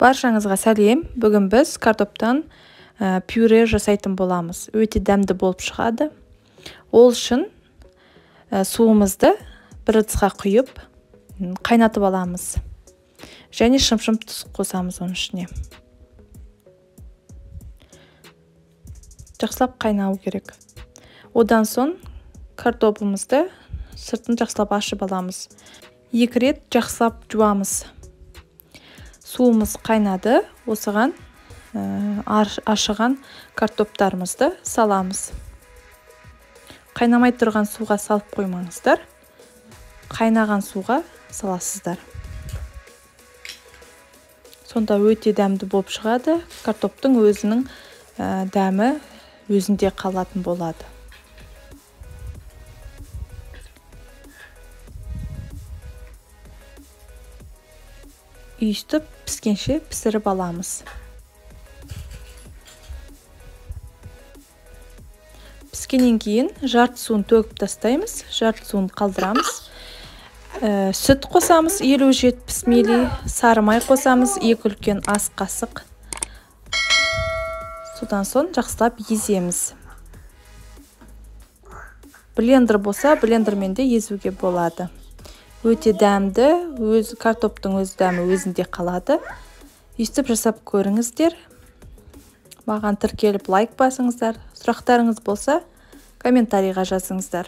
Баршаңызға сәлем. Бүгін біз картоптан пюре жасайтын боламыз. Өте дәмді болып шығады. Ол үшін суымызды бір ыдысқа құйып, қайнатып аламыз. Және шымшым тұз қосамыз оның ішіне. Жақсылап қайнау керек. Одан соң картопымызды сыртын жақсылап ашып аламыз. 2 рет жақсылап жуамыз. Суымыз қайнады, осыған ашыған картоптарымызды саламыз. Қайнамай тұрған суға салып қоймаңыздар. Қайнаған суға саласыздар. Сонда өте дәмді болып шығады. Картоптың өзінің дәмі өзінде қалатын болады. Үйістіп піскенше пісіріп аламыз. Піскеннен кейін жарты суын төгіп тастаймыз, жарты суын қалдырамыз. Сүт қосамыз 50-70 мл, сары май қосамыз 2 үлкен ас қасық. Содан соң жақсылап еземіз. Блендер болса, блендермен де езуге болады. Өте дәмді, өз картоптың өз дәмі өзінде қалады. Өйстіп жасап көріңіздер. Маған тіркеліп лайк басыңыздар. Сұрақтарыңыз болса, комментарийға жазыңыздар.